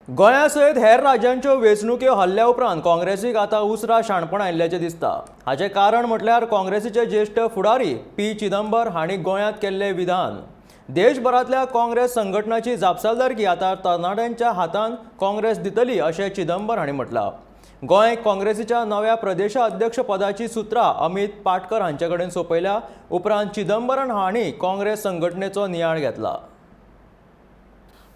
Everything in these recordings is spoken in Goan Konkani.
गोंया सयत हेर राज्यांच्यो वेंचणुक्यो हल्ल्या उपरांत काँग्रेसीक आतां उसरा शाणपण आयिल्ल्याचें दिसता. हाचें कारण म्हटल्यार काँग्रेसीचे ज्येश्ठ फुडारी पी चिदंबर हांणी गोंयांत केल्लें विधान. देशभरांतल्या काँग्रेस संघटनाची जापसालदारकी आतां तरणाट्यांच्या हातांत काँग्रेस दितली अशें चिदंबर हांणी म्हटलां. गोंय काँग्रेसीच्या नव्या प्रदेशाध्यक्ष पदाची सुत्रां अमित पाटकर हांचे कडेन सोंपयल्या उपरांत चिदंबरम हांणी काँग्रेस संघटनेचो नियाळ घेतला.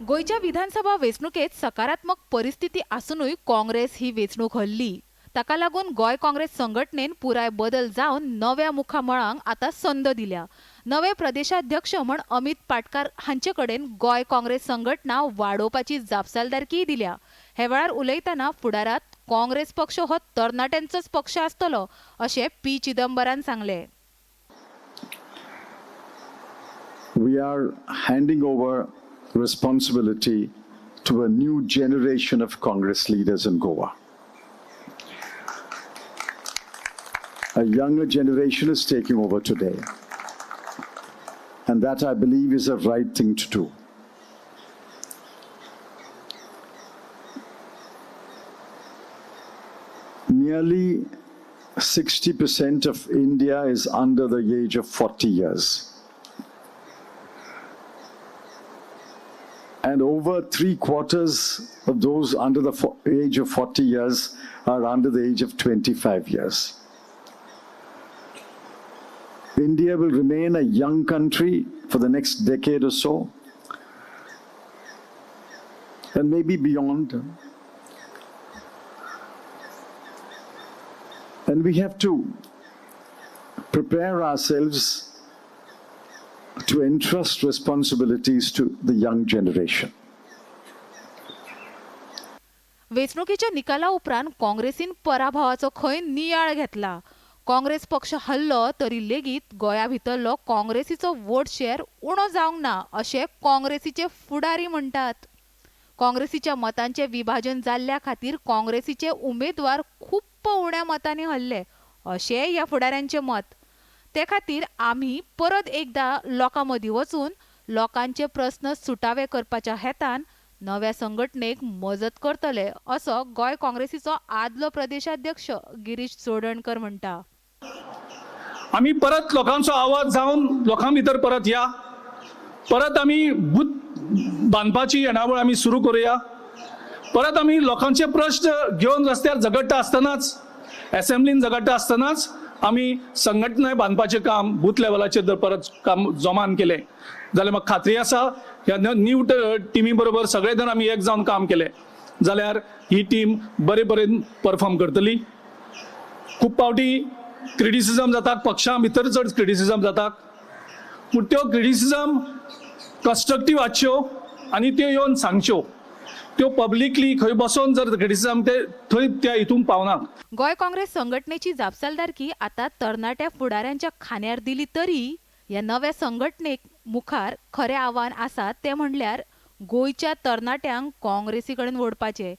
गोंयच्या विधानसभा वेंचणुकेत सकारात्मक परिस्थिती आसुनूय काँग्रेस ही वेंचणूक हरली. ताका लागून गोंय काँग्रेस संघटनेन पुराय बदल जावन नव्या मुखामळांक आतां संद दिल्या. नवे प्रदेशाध्यक्ष म्हण अमित पाटकार हांचे कडेन गोंय काँग्रेस संघटना वाडोवपाची जापसालदारकीय दिल्या. हे वेळार उलयतना फुडारांत काँग्रेस पक्ष हो तरणाट्यांचोच पक्ष आसतलो अशें पी चिदंबरान सांगलें. We are handing over responsibility to a new generation of Congress leaders in Goa. A younger generation is taking over today. And that, I believe, is the right thing to do. Nearly 60% of India is under the age of 40 years. And over 3/4 of those under the age of 40 years are under the age of 25 years. India will remain a young country for the next decade or so, and maybe beyond. And we have to prepare ourselves to entrust responsibilities to the young generation. वेंचणुकेच्या निकाला उपरांत काँग्रेसीन पराभवाचो खंय नियाळ घेतला. काँग्रेस पक्ष हल्लो तरी लेगीत गोंया भितरलो काँग्रेसीचो वोट शेअर उणो जावंक ना अशें काँग्रेसीचे फुडारी म्हणटात. काँग्रेसीच्या मतांचें विभाजन जाल्ल्या खातीर काँग्रेसीचे उमेदवार खूब उण्या मतांनी हल्ले अशें ह्या फुडाऱ्यांचें मत. ते खातीर आमी परत एकदा लोकां मदीं वचून लोकांचे प्रस्न सुटावे करपाच्या हेतान नव्या संघटनेक मजत करतले असो गोंय काँग्रेसीचो आदलो प्रदेशाध्यक्ष गिरीश चोडणकर म्हणटा. आमी परत लोकांचो आवाज जावन लोकां भितर परत या, परत आमी बूथ बांदपाची येणावळ आमी सुरू करुया, परत आमी लोकांचे प्रश्न घेवन रस्त्यार झगडटा आसतनाच, एसेंब्लीन झगडटा आसतनाच आमी संघटना बांदपाचें काम बूथ लेवलाचेर जर परत काम जोमान केलें जाल्यार म्हाका खात्री आसा ह्या न्यू टिमी बरोबर सगळे जाण आमी एक जावन काम केलें जाल्यार ही टीम बरे बरेन परफॉर्म करतली. खूब फावटी क्रिटिसिजम जाता, पक्षां भितर चड क्रिटिसिजम जाता, पूण त्यो क्रिटिसिजम कन्स्ट्रक्टीव आसच्यो आनी त्यो येवन सांगच्यो. त्यो पब्लिकली खंय बसोन जर क्रिटिसिजम ते थंय त्या हितून पावना. गोंय काँग्रेस संघटनेची जापसालदारकी आतां तरणाट्या फुडाऱ्यांच्या खांद्यार दिली तरी ह्या नव्या संघटनेक मुखार खरें आव्हान आसा तें म्हणल्यार गोंयच्या तरणाट्यांक काँग्रेसी कडेन ओडपाचें.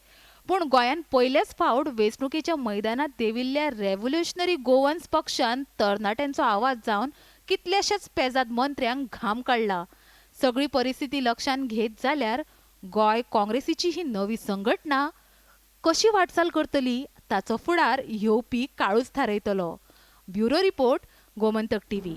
पूण गोंयान पयलेच फावट वेंचणुकेच्या मैदानांत देविल्ल्या रेव्होल्युशनरी गोवन्स पक्षान तरणाट्यांचो आवाज जावन कितल्याशाच पेजाद मंत्र्यांक घाम काडला. सगळी परिस्थिती लक्षांत घेत जाल्यार गोंय काँग्रेसीची ही नवी संघटना कशी वाटचाल करतली ताचो फुडार येवपी काळूच थारयतलो. Bureau report, Gomantak TV.